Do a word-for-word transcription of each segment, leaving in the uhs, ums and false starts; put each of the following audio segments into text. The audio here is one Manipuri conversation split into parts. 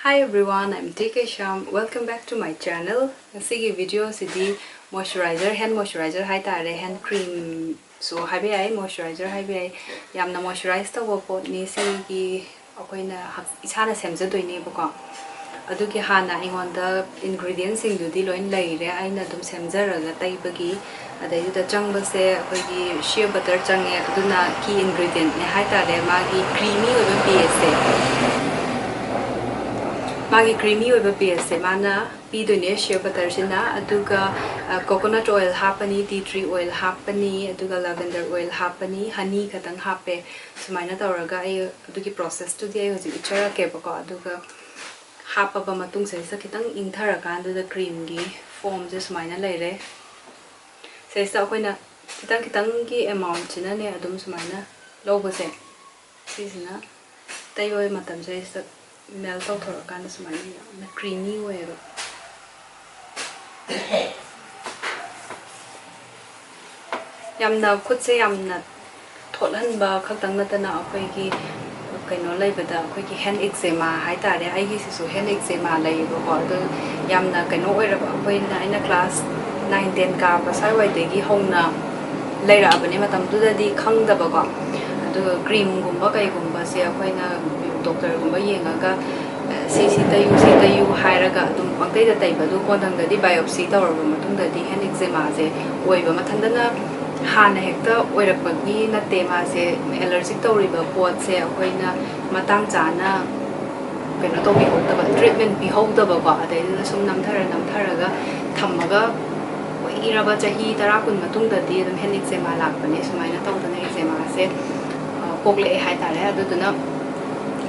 Hi everyone, I'm T K Sham. Welcome back to my channel. ꯉꯁꯤꯒꯤ video ꯁꯤꯗꯤ moisturizer, hand moisturizer ꯍꯥꯏꯇꯥꯔꯦ, hand cream ꯁꯨ ꯍꯥꯏꯕ ꯌꯥꯏ, moisturizer ꯍꯥꯏꯕ ꯌꯥꯏ꯫ ꯌꯥꯝꯅ moisturize ꯇꯧꯕ ꯄꯣꯠꯅꯤ꯫ ꯁꯤꯒꯤ ꯑꯩꯈꯣꯏꯅ ꯍꯛ-, ꯏꯁꯥꯅ ꯁꯦꯝꯖꯗꯣꯏꯅꯦꯕꯀꯣ꯫ ꯑꯗꯨꯒꯤ ꯍꯥꯟꯅ ꯑꯩꯉꯣꯟꯗ ingredients ꯁꯤꯡꯗꯨꯗꯤ ꯂꯣꯏ ꯂꯩꯔꯦ, ꯑꯩꯅ ꯑꯗꯨꯝ ꯁꯦꯝꯖꯔꯒ ꯇꯩꯕꯒꯤ꯫ ꯑꯗꯩꯗꯨꯗ ꯆꯪꯕꯁꯦ ꯑꯩꯈꯣꯏꯒꯤ shea butter ꯆꯪꯉꯦ, ꯑꯗꯨꯅ key ingredient ꯅꯦ ꯍꯥꯏꯇꯥꯔꯦ, ꯃꯥꯒꯤ creamy ꯑꯣꯏꯕ base ꯁꯦ꯫ ꯃꯥꯒꯤ creamy ꯑꯣꯏꯕ base ꯁꯦ ꯃꯥꯅ ꯄꯤꯗꯣꯏꯅꯦ shea butter ꯁꯤꯅ꯫ ꯑꯗꯨꯒ, ꯑ, coconut oil ꯍꯥꯞꯄꯅꯤ, tea tree oil ꯍꯥꯞꯄꯅꯤ, ꯑꯗꯨꯒ lavender oil ꯍꯥꯞꯄꯅꯤ, honey ꯈꯛꯇꯪ ꯍꯥꯞꯄꯦ꯫ ꯁꯨꯃꯥꯏꯅ ꯇꯧꯔꯒ ꯑꯩ ꯑꯗꯨꯒꯤ process ꯇꯨꯗꯤ ꯑꯩ ꯍꯧꯖꯤꯛ ꯎꯠꯆꯔꯛꯀꯦꯕꯀꯣ꯫ ꯑꯗꯨꯒ ꯍꯥꯞꯄꯕ ꯃꯇꯨꯡꯁꯤꯗꯩꯁꯤꯗ ꯈꯤꯇꯪ ꯏꯪꯊꯔꯀꯥꯟꯗꯨꯗ cream ꯒꯤ form ꯁꯦ ꯁꯨꯃꯥꯏꯅ ꯂꯩꯔꯦ꯫ ꯁꯤꯗꯩꯁꯤꯗ ꯑꯩꯈꯣꯏꯅ ꯈꯤꯇꯪ ꯈꯤꯇꯪꯒꯤ amount ꯁꯤꯅꯅꯦ ꯑꯗꯨꯝ ꯁꯨꯃꯥꯏꯅ ꯂꯧꯕꯁꯦ, ꯁꯤꯁꯤꯅ ꯇꯩꯕ ꯃꯇꯝꯁꯤꯗꯩꯁꯤꯗ melt ꯇꯧꯊꯣꯔꯛꯀꯥꯟꯗ ꯁꯨꯃꯥꯏꯅ ꯌꯥꯝꯅ creamy ꯑꯣꯏꯌꯦꯕ꯫ ꯌꯥꯝꯅ ꯈꯨꯠꯁꯦ ꯌꯥꯝꯅ ꯊꯣꯠꯍꯟꯕ ꯈꯛꯇꯪ ꯅꯠꯇꯅ ꯑꯩꯈꯣꯏꯒꯤ ꯀꯩꯅꯣ ꯂꯩꯕꯗ, ꯑꯩꯈꯣꯏꯒꯤ hand eczema ꯍꯥꯏꯇꯥꯔꯦ, ꯑꯩꯒꯤꯁꯤꯁꯨ hand eczema ꯂꯩꯌꯦꯕꯀꯣ꯫ ꯑꯗꯨ ꯌꯥꯝꯅ ꯀꯩꯅꯣ ꯑꯣꯏꯔꯕ, ꯑꯩꯈꯣꯏꯅ, ꯑꯩꯅ class nine ten ꯀꯥꯕ ꯁ꯭ꯋꯥꯏꯋꯥꯏꯗꯒꯤ ꯍꯧꯅ ꯂꯩꯔꯛꯑꯕꯅꯦ꯫ ꯃꯇꯝꯗꯨꯗꯗꯤ ꯈꯪꯗꯕꯀꯣ꯫ ꯑꯗꯨꯒ cream ꯒꯨꯝꯕ ꯀꯩꯒꯨꯝꯕꯁꯦ ꯑꯩꯈꯣꯏꯅ doctor ꯒꯨꯝꯕ ꯌꯦꯡꯉꯒ, "ꯁꯤ, ꯁꯤ ꯇꯩꯌꯨ, ꯁꯤ ꯇꯩꯌꯨ" ꯍꯥꯏꯔꯒ ꯑꯗꯨꯝ ꯄꯪꯇꯩꯗ ꯇꯩꯕ꯫ ꯑꯗꯨ ꯀꯣꯟꯊꯪꯗꯗꯤ biopsy ꯇꯧꯔꯕ ꯃꯇꯨꯡꯗꯗꯤ hand eczema ꯁꯦ ꯑꯣꯏꯕ, ꯃꯊꯟꯇꯅ ꯍꯥꯟꯅ ꯍꯦꯛꯇ ꯑꯣꯏꯔꯛꯄꯒꯤ ꯅꯠꯇꯦ꯫ ꯃꯥꯁꯦ allergic ꯇꯧꯔꯤꯕ ꯄꯣꯠꯁꯦ ꯑꯩꯈꯣꯏꯅ ꯃꯇꯥꯡ ꯆꯥꯅ ꯀꯩꯅꯣ ꯇꯧꯕꯤꯍꯧꯗꯕ, treatment ꯄꯤꯍꯧꯗꯕꯀꯣ꯫ ꯑꯗꯩꯗꯨꯗ ꯁꯨꯝ ꯅꯝꯊꯔ ꯅꯝꯊꯔꯒ ꯊꯝꯃꯒ ꯀꯨꯏꯔꯕ ꯆꯍꯤ ꯇꯔꯥ ꯀꯨꯟ ꯃꯇꯨꯡꯗꯗꯤ ꯑꯗꯨꯝ hand eczema ꯂꯥꯛꯄꯅꯦ꯫ ꯁꯨꯃꯥꯏꯅ ꯇꯧꯗꯅ eczema ꯁꯦ, ꯑ, ꯄꯣꯛꯂꯛꯑꯦ ꯍꯥꯏꯇꯥꯔꯦ꯫ ꯑꯗꯨꯗꯨꯅ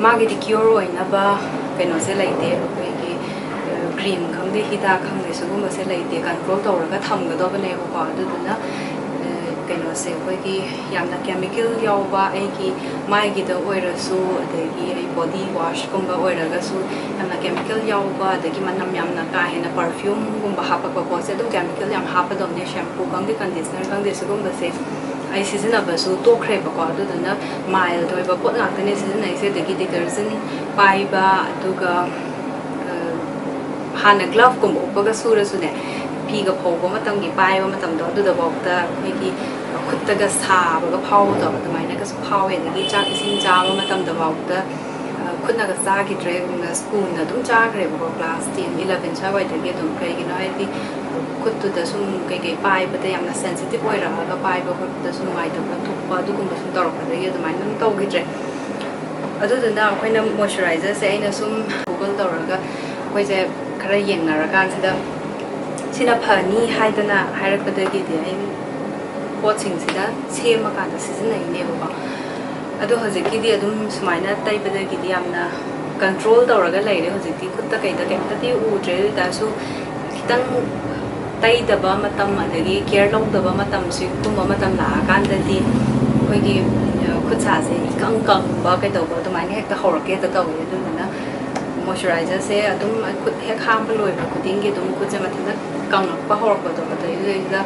ꯃꯥꯒꯤꯗꯤ cure ꯑꯣꯏꯅꯕ ꯀꯩꯅꯣꯁꯦ ꯂꯩꯇꯦ꯫ ꯑꯩꯈꯣꯏꯒꯤ, ꯑ, cream ꯈꯪꯗꯦ, ꯍꯤꯗꯥꯛ ꯈꯪꯗꯦ, ꯁꯤꯒꯨꯝꯕꯁꯦ ꯂꯩꯇꯦ꯫ Control ꯇꯧꯔꯒ ꯊꯝꯒꯗꯕꯅꯦꯕꯀꯣ꯫ ꯑꯗꯨꯗꯨꯅ, ꯑ, ꯀꯩꯅꯣꯁꯦ ꯑꯩꯈꯣꯏꯒꯤ ꯌꯥꯝꯅ chemical ꯌꯥꯎꯕ, ꯑꯩꯒꯤ ꯃꯥꯏꯒꯤꯗ ꯑꯣꯏꯔꯁꯨ, ꯑꯗꯒꯤ ꯑꯩ body wash ꯀꯨꯝꯕ ꯑꯣꯏꯔꯒꯁꯨ ꯌꯥꯝꯅ chemical ꯌꯥꯎꯕ, ꯑꯗꯒꯤ ꯃꯅꯝ ꯌꯥꯝꯅ ꯀꯥ ꯍꯦꯟꯅ perfume ꯒꯨꯝꯕ ꯍꯥꯞꯄꯛꯄ ꯄꯣꯠꯁꯦ ꯑꯗꯨꯝ chemical ꯌꯥꯝ ꯍꯥꯞꯄꯗꯧꯅꯦ꯫ Shampoo ꯈꯪꯗꯦ, conditioner ꯈꯪꯗꯦ, ꯁꯤꯒꯨꯝꯕꯁꯦ ꯑꯩ ꯁꯤꯖꯤꯟꯅꯕꯁꯨ ꯇꯣꯛꯈ꯭ꯔꯦꯕꯀꯣ꯫ ꯑꯗꯨꯗꯨꯅ mild ꯑꯣꯏꯕ ꯄꯣꯠ ꯉꯥꯛꯇꯅꯦ ꯁꯤꯖꯤꯟꯅꯩꯁꯦ꯫ ꯑꯗꯒꯤ detergent ꯄꯥꯏꯕ, ꯑꯗꯨꯒ, ꯑ, ꯍꯥꯟꯅ glove ꯀꯨꯝꯕ ꯎꯞꯄꯒ ꯁꯨꯔꯁꯨꯅꯦ, ꯐꯤꯒ ꯐꯧꯕ ꯃꯇꯝꯒꯤ ꯄꯥꯏꯕ ꯃꯇꯝꯗꯣ, ꯑꯗꯨꯗꯐꯥꯎꯗ ꯑꯩꯈꯣꯏꯒꯤ ꯈꯨꯠꯇꯒ ꯁꯥꯕꯒ ꯐꯥꯎꯕꯗꯣ ꯑꯗꯨꯃꯥꯏꯅꯒꯁꯨ ꯐꯥꯎꯋꯦ꯫ ꯑꯗꯒꯤ ꯆꯥꯛ ꯏꯁꯤꯡ ꯆꯥꯕ ꯃꯇꯝꯗꯐꯥꯎꯗ, ꯑ, ꯈꯨꯠꯅꯒ ꯆꯥꯈꯤꯗ꯭ꯔꯦ, spoon ꯅ ꯑꯗꯨꯝ ꯆꯥꯈ꯭ꯔꯦꯕꯀꯣ class ten eleven ꯁ꯭ꯋꯥꯏꯗꯒꯤ ꯑꯗꯨꯝ꯫ ꯀꯩꯒꯤꯅꯣ ꯍꯥꯏꯗꯤ ꯈꯨꯠꯇꯨꯗ ꯁꯨꯝ ꯀꯩꯀꯩ ꯄꯥꯏꯕꯗ ꯌꯥꯝꯅ sensitive ꯑꯣꯏꯔꯛꯑꯒ, ꯄꯥꯏꯕ ꯈꯣꯠꯄꯗꯁꯨ ꯅꯨꯡꯉꯥꯏꯇꯕ ꯊꯣꯛꯄ, ꯑꯗꯨꯒꯨꯝꯕ ꯁꯨꯝ ꯇꯧꯔꯛꯄꯗꯒꯤ ꯑꯗꯨꯃꯥꯏꯅ ꯑꯗꯨꯝ ꯇꯧꯈꯤꯗ꯭ꯔꯦ꯫ ꯑꯗꯨꯗꯨꯅ ꯑꯩꯈꯣꯏꯅ moisturizer ꯁꯦ ꯑꯩꯅ ꯁꯨꯝ Google ꯇꯧꯔꯒ ꯑꯩꯈꯣꯏꯁꯦ ꯈꯔ ꯌꯦꯡꯅꯔꯀꯥꯟꯁꯤꯗ ꯁꯤꯅ ꯐꯅꯤ ꯍꯥꯏꯗꯅ ꯍꯥꯏꯔꯛꯄꯗꯒꯤꯗꯤ ꯑꯩ ꯄꯣꯠꯁꯤꯡꯁꯤꯅ ꯁꯦꯝꯃꯀꯥꯟꯗ ꯁꯤꯖꯤꯟꯅꯩꯅꯦꯕꯀꯣ꯫ ꯑꯗꯣ ꯍꯧꯖꯤꯛꯀꯤꯗꯤ ꯑꯗꯨꯝ ꯁꯨꯃꯥꯏꯅ ꯇꯩꯕꯗꯒꯤꯗꯤ ꯌꯥꯝꯅ control ꯇꯧꯔꯒ ꯂꯩꯔꯦ꯫ ꯍꯧꯖꯤꯛꯇꯤ ꯈꯨꯠꯇ ꯀꯩꯗ ꯀꯩꯝꯇꯗꯤ ꯎꯗ꯭ꯔꯦ, ꯑꯗꯨ ꯑꯣꯏ ꯇꯥꯔꯁꯨ ꯈꯤꯇꯪ ꯇꯩꯗꯕ ꯃꯇꯝ, ꯑꯗꯒꯤ care ꯂꯧꯗꯕ ꯃꯇꯝ, ꯁꯤꯒꯨꯝꯕ ꯃꯇꯝ ꯂꯥꯛꯑꯀꯥꯟꯗꯗꯤ ꯑꯩꯈꯣꯏꯒꯤ, ꯑ, ꯈꯨꯠ ꯁꯥꯁꯦ ꯏꯀꯪ ꯀꯪꯕ ꯀꯩꯗꯧꯕ ꯑꯗꯨꯃꯥꯏꯅ ꯍꯦꯛꯇ ꯍꯧꯔꯛꯀꯦ ꯍꯦꯛꯇ ꯇꯧꯋꯦ꯫ ꯑꯗꯨꯗꯨꯅ moisturizer ꯁꯦ ꯑꯗꯨꯝ ꯈꯨꯠ ꯍꯦꯛ ꯍꯥꯝꯕ ꯂꯣꯏꯕ ꯈꯨꯗꯤꯡꯒꯤ ꯑꯗꯨꯝ ꯈꯨꯠꯁꯦ ꯃꯊꯟꯇ ꯀꯪꯉꯛꯄ ꯍꯧꯔꯛꯄꯗꯣ, ꯑꯗꯨꯗꯩꯗꯨꯗꯩꯗ,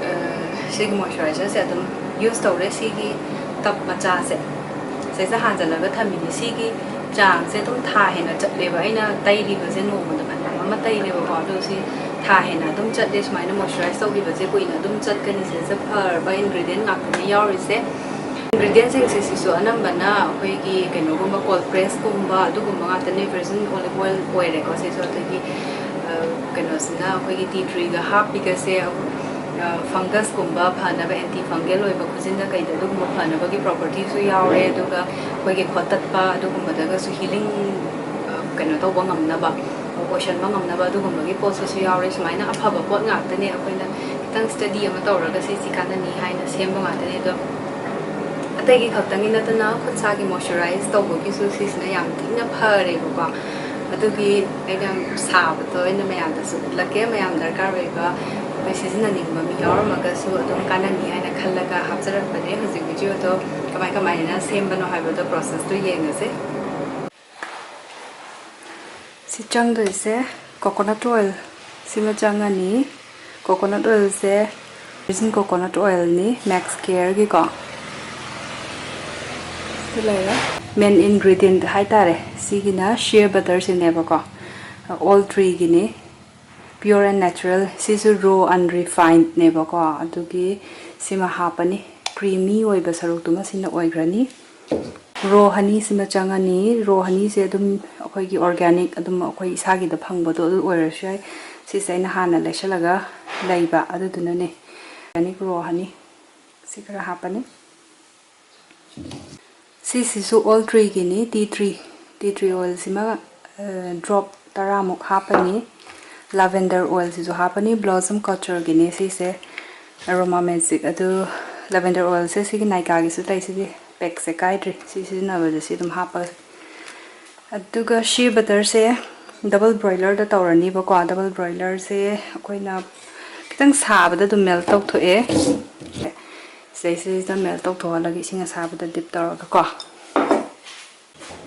ꯑ, ꯁꯤꯒꯤ moisturizer ꯁꯦ ꯑꯗꯨꯝ use ꯇꯧꯔꯦ꯫ ꯁꯤꯒꯤ tub ꯃꯆꯥꯁꯦ ꯁꯤꯗꯩꯁꯤꯗ ꯍꯥꯟꯖꯜꯂꯒ ꯊꯝꯃꯤꯅꯤ꯫ ꯁꯤꯒꯤ ꯆꯥꯡꯁꯦ ꯑꯗꯨꯝ ꯊꯥ ꯍꯦꯟꯅ ꯆꯠꯂꯦꯕ꯫ ꯑꯩꯅ ꯇꯩꯔꯤꯕꯁꯦ ꯅꯣꯡꯃꯗ ꯐꯅꯌꯥꯝ ꯑꯃ ꯇꯩꯔꯦꯕꯀꯣ, ꯑꯗꯣ ꯁꯤ ꯊꯥ ꯍꯦꯟꯅ ꯑꯗꯨꯝ ꯆꯠꯂꯦ꯫ ꯁꯨꯃꯥꯏꯅ moisturize ꯇꯧꯈꯤꯕꯁꯦ ꯀꯨꯏꯅ ꯑꯗꯨꯝ ꯆꯠꯀꯅꯤ꯫ ꯁꯤꯗꯩꯁꯤꯗ ꯐꯔꯕ ingredient ꯉꯥꯛꯇꯅꯦ ꯌꯥꯎꯔꯤꯁꯦ꯫ Ingredient ꯁꯤꯡꯁꯦ ꯁꯤꯁꯨ ꯑꯅꯝꯕꯅ ꯑꯩꯈꯣꯏꯒꯤ ꯀꯩꯅꯣꯒꯨꯝꯕ, cold press ꯀꯨꯝꯕ ꯑꯗꯨꯒꯨꯝꯕ ꯉꯥꯛꯇꯅꯦ꯫ Virgin olive oil ꯑꯣꯏꯔꯦꯀꯣ ꯁꯤꯁꯨ꯫ ꯑꯗꯒꯤ, ꯑ, ꯀꯩꯅꯣꯁꯤꯅ ꯑꯩꯈꯣꯏꯒꯤ tea tree ꯒ ꯍꯥꯞꯄꯤꯒꯁꯦ, ꯑ, fungus ꯀꯨꯝꯕ ꯐꯅꯕ, anti fungal ꯑꯣꯏꯕ ꯈꯨꯖꯤꯟꯗ ꯀꯩꯗ ꯑꯗꯨꯒꯨꯝꯕ ꯐꯅꯕꯒꯤ property ꯁꯨ ꯌꯥꯎꯔꯦ꯫ ꯑꯗꯨꯒ ꯑꯩꯈꯣꯏꯒꯤ ꯈꯣꯠꯇꯠꯄ ꯑꯗꯨꯒꯨꯝꯕꯗꯒꯁꯨ healing, ꯑ, ꯀꯩꯅꯣ ꯇꯧꯕ ꯉꯝꯅꯕ, ꯑꯣꯏꯁꯟꯕ ꯉꯝꯅꯕ ꯑꯗꯨꯒꯨꯝꯕꯒꯤ ꯄꯣꯠꯁꯤꯁꯨ ꯌꯥꯎꯔꯦ꯫ ꯁꯨꯃꯥꯏꯅ ꯑꯐꯕ ꯄꯣꯠ ꯉꯥꯛꯇꯅꯦ꯫ ꯑꯩꯈꯣꯏꯅ ꯈꯤꯇꯪ study ꯑꯃ ꯇꯧꯔꯒ ꯁꯤꯁꯤ ꯀꯥꯟꯅꯅꯤ ꯍꯥꯏꯅ ꯁꯦꯝꯕ ꯉꯥꯛꯇꯅꯦ꯫ ꯑꯗꯣ ꯑꯇꯩꯒꯤ ꯈꯛꯇꯪꯒꯤ ꯅꯠꯇꯅ ꯈꯨꯠ ꯁꯥꯒꯤ moisturize ꯇꯧꯕꯒꯤꯁꯨ ꯁꯤꯁꯤꯅ ꯌꯥꯝ ꯊꯤꯅ ꯐꯔꯦꯕꯀꯣ꯫ ꯑꯗꯨꯒꯤ ꯑꯩꯅ ꯁꯥꯕꯗꯣ ꯑꯩꯅ ꯃꯌꯥꯝꯗꯁꯨ ꯎꯠꯂꯛꯀꯦ꯫ ꯃꯌꯥꯝ ꯗꯔꯀꯥꯔ ꯑꯣꯏꯕ ꯑꯩꯈꯣꯏ ꯁꯤꯖꯤꯟꯅꯅꯤꯡꯕ ꯃꯤ ꯌꯥꯎꯔꯝꯃꯒꯁꯨ ꯑꯗꯨꯝ ꯀꯥꯟꯅꯅꯤ ꯍꯥꯏꯅ ꯈꯜꯂꯒ ꯍꯥꯞꯆꯔꯛꯄꯅꯦ꯫ ꯍꯧꯖꯤꯛ video ꯗꯣ ꯀꯃꯥꯏ ꯀꯃꯥꯏꯅ ꯁꯦꯝꯕꯅꯣ ꯍꯥꯏꯕꯗꯣ process ꯇꯣ ꯌꯦꯡꯉꯁꯦ꯫ ꯁꯤ ꯆꯪꯗꯣꯏꯁꯦ coconut oil ꯁꯤꯃ ꯆꯪꯉꯅꯤ꯫ Coconut oil ꯁꯦ Virgin coconut oilꯅꯤ, Max Careꯒꯤꯀꯣ꯫ ꯁꯤ ꯂꯩꯔꯦ꯫ Main ingredient ꯍꯥꯏꯇꯥꯔꯦ, ꯁꯤꯒꯤꯅ shea butterꯁꯤꯅꯦꯕꯀꯣ, Old Treeꯒꯤꯅꯤ, pure and natural꯫ ꯁꯤꯁꯨ raw unrefinedꯅꯦꯕꯀꯣ, ꯑꯗꯨꯒꯤ ꯁꯤꯃ ꯍꯥꯞꯄꯅꯤ꯫ Creamy ꯑꯣꯏꯕ ꯁꯔꯨꯛꯇꯨꯃ ꯁꯤꯅ ꯑꯣꯏꯈ꯭ꯔꯅꯤ꯫ Raw honeyꯁꯤꯃ ꯆꯪꯉꯅꯤ꯫ Raw honeyꯁꯦ ꯑꯗꯨꯝ ꯑꯩꯈꯣꯏꯒꯤ organic, ꯑꯗꯨꯝ ꯑꯩꯈꯣꯏ ꯏꯁꯥꯒꯤꯗ ꯐꯪꯕꯗꯣ ꯑꯗꯨ ꯑꯣꯏꯔꯁꯨ ꯌꯥꯏ꯫ ꯁꯤꯁꯦ ꯑꯩꯅ ꯍꯥꯟꯅ ꯂꯩꯁꯜꯂꯒ ꯂꯩꯕ, ꯑꯗꯨꯗꯨꯅꯅꯦ꯫ Organic raw honey꯫ ꯁꯤ ꯈꯔ ꯍꯥꯞꯄꯅꯤ꯫ ꯁꯤꯁꯤꯁꯨ Old Treeꯒꯤꯅꯤ, tea tree, tea tree oilꯁꯤꯃ, ꯑ, drop ꯇꯔꯥꯃꯨꯛ ꯍꯥꯞꯄꯅꯤ꯫ Lavender oilꯁꯤꯁꯨ ꯍꯥꯞꯄꯅꯤ, Blossom Coutureꯒꯤꯅꯤ ꯁꯤꯁꯦ, Aroma Magic꯫ ꯑꯗꯨ lavender oilꯁꯦ ꯁꯤꯒꯤ Nykaaꯒꯤꯁꯨ ꯂꯩ, ꯁꯤꯗꯤ packꯁꯦ ꯀꯥꯏꯗ꯭ꯔꯤ, ꯁꯤ ꯁꯤꯖꯤꯟꯅꯕꯗ ꯁꯤ ꯑꯗꯨꯝ ꯍꯥꯞꯄꯒ꯫ ꯑꯗꯨꯒ shea butterꯁꯦ double broilerꯗ ꯇꯧꯔꯅꯤꯕꯀꯣ꯫ Double broilerꯁꯦ ꯑꯩꯈꯣꯏꯅ ꯈꯤꯇꯪ ꯁꯥꯕꯗ ꯑꯗꯨꯝ melt ꯇꯧꯊꯣꯛꯑꯦ꯫ ꯁꯤꯗꯩꯁꯤꯗ melt ꯇꯧꯊꯣꯛꯍꯜꯂꯒ ꯏꯁꯤꯡ ꯑꯁꯥꯕꯗ dip ꯇꯧꯔꯒꯀꯣ꯫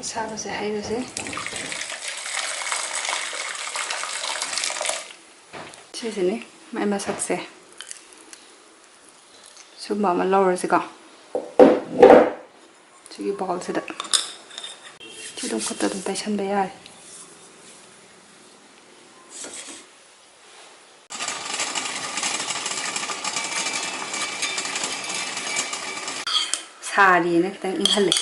ꯑꯁꯥꯕꯁꯦ ꯍꯩꯔꯁꯦ꯫ ꯁꯤꯁꯤꯅꯤ ꯃꯥꯏ ꯃꯁꯛꯁꯦ꯫ ꯁꯨꯝꯕ ꯑꯃ ꯂꯧꯔꯁꯤꯀꯣ꯫ ꯁꯤꯒꯤ bowlꯁꯤꯗ ꯁꯤ ꯑꯗꯨꯝ ꯈꯨꯠꯇ ꯑꯗꯨꯝ ꯇꯩꯁꯟꯕ ꯌꯥꯔꯦ꯫ ꯁꯥꯔꯤꯅ ꯈꯤꯇꯪ ꯏꯪꯍꯜꯂꯦ꯫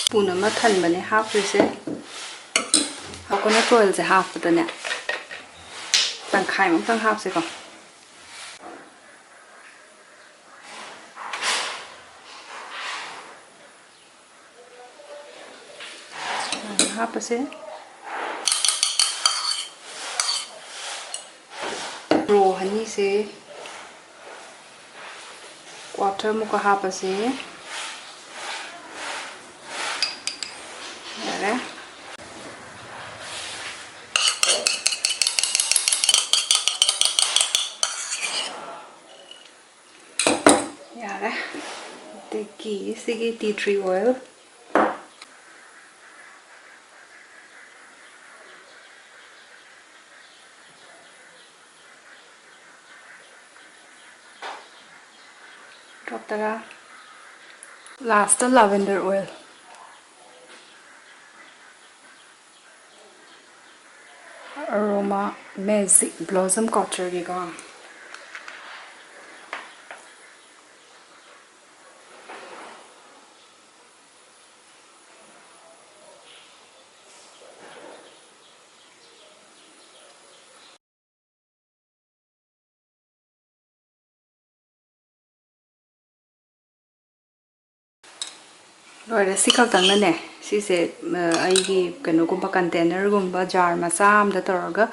Spoon ꯑꯃ ꯊꯟꯕꯅꯦ ꯍꯥꯞꯇꯣꯏꯁꯦ꯫ Coconut oilꯁꯦ ꯍꯥꯞꯄꯗꯅꯦ ꯇꯪꯈꯥꯏꯃꯨꯛꯇꯪ ꯍꯥꯞꯁꯦꯀꯣ꯫ ꯁꯨꯃꯥꯏꯅ ꯍꯥꯞꯄꯁꯦ꯫ Raw honeyꯁꯦ quarter ꯃꯨꯛꯀ ꯍꯥꯞꯄꯁꯦ꯫ ꯌꯥꯔꯦ꯫ ꯌꯥꯔꯦ꯫ ꯑꯗꯒꯤ ꯁꯤꯒꯤ tea tree oil꯫ Last lavender oil, Aroma Magic Blossom Cultureꯒꯤꯀꯣ꯫ ꯂꯣꯏꯔꯦ꯫ ꯁꯤ ꯈꯛꯇꯪꯅꯅꯦ, ꯁꯤꯁꯦ ꯑꯩꯒꯤ ꯀꯩꯅꯣꯒꯨꯝꯕ, containerꯒꯨꯝꯕ, jar ꯃꯆꯥ ꯑꯃꯗ ꯇꯧꯔꯒ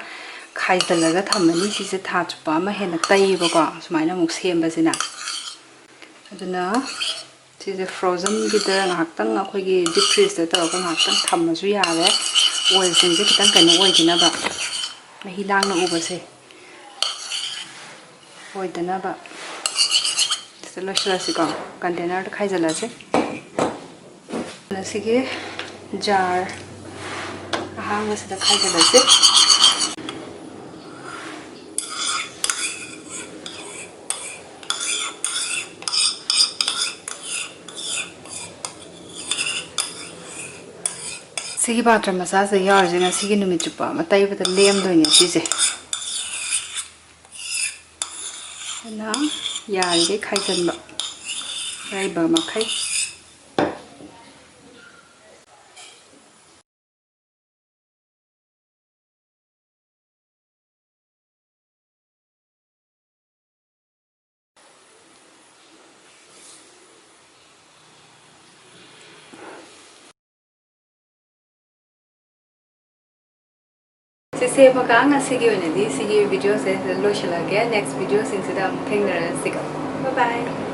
ꯈꯥꯏꯖꯤꯜꯂꯒ ꯊꯝꯃꯅꯤ꯫ ꯁꯤꯁꯦ ꯊꯥ ꯆꯨꯞꯄ ꯑꯃ ꯍꯦꯟꯅ ꯇꯩꯌꯦꯕꯀꯣ, ꯁꯨꯃꯥꯏꯅ ꯑꯃꯨꯛ ꯁꯦꯝꯕꯁꯤꯅ꯫ ꯑꯗꯨꯅ ꯁꯤꯁꯦ frozenꯒꯤꯗ ꯉꯥꯏꯍꯥꯛꯇꯪ, ꯑꯩꯈꯣꯏꯒꯤ deep freezeꯇ ꯇꯧꯔꯒ ꯉꯥꯏꯍꯥꯛꯇꯪ ꯊꯝꯃꯁꯨ ꯌꯥꯔꯦ꯫ Oilꯁꯤꯡꯁꯦ ꯈꯤꯇꯪ ꯀꯩꯅꯣ ꯑꯣꯏꯗꯅꯕ, ꯃꯍꯤ ꯂꯥꯡꯅ ꯎꯕꯁꯦ ꯑꯣꯏꯗꯅꯕ꯫ ꯁꯤꯗ ꯂꯣꯏꯁꯤꯜꯂꯁꯤꯀꯣ, containerꯗ ꯈꯥꯏꯖꯤꯜꯂꯁꯤ꯫ ꯑꯁꯤꯒꯤ jar ꯑꯍꯥꯡꯕꯁꯤꯗ ꯈꯥꯏꯖꯤꯜꯂꯁꯤ꯫ ꯁꯤꯒꯤ ꯄꯥꯇ꯭ꯔ ꯃꯆꯥꯁꯤꯗ ꯌꯥꯎꯔꯤꯁꯦ ꯉꯁꯤꯒꯤ ꯅꯨꯃꯤꯠ ꯆꯨꯞꯄ ꯑꯃ ꯇꯩꯕꯗ ꯂꯦꯝꯗꯣꯏꯅꯦ ꯁꯤꯁꯦ꯫ ꯑꯗꯨꯅ ꯌꯥꯔꯤꯈꯩ ꯈꯥꯏꯖꯤꯟꯕ, ꯑꯔꯩꯕ ꯃꯈꯩ꯫ ꯁꯤꯁꯦ ꯃꯀꯥ, ꯉꯁꯤꯒꯤ ꯑꯣꯏꯅꯗꯤ ꯁꯤꯒꯤ videoꯁꯦ ꯂꯣꯏꯁꯤꯜꯂꯒꯦ꯫ Next videoꯁꯤꯡꯁꯤꯗ ꯑꯃꯨꯛ ꯊꯦꯡꯅꯔꯁꯤꯀꯣ꯫ Bye bye꯫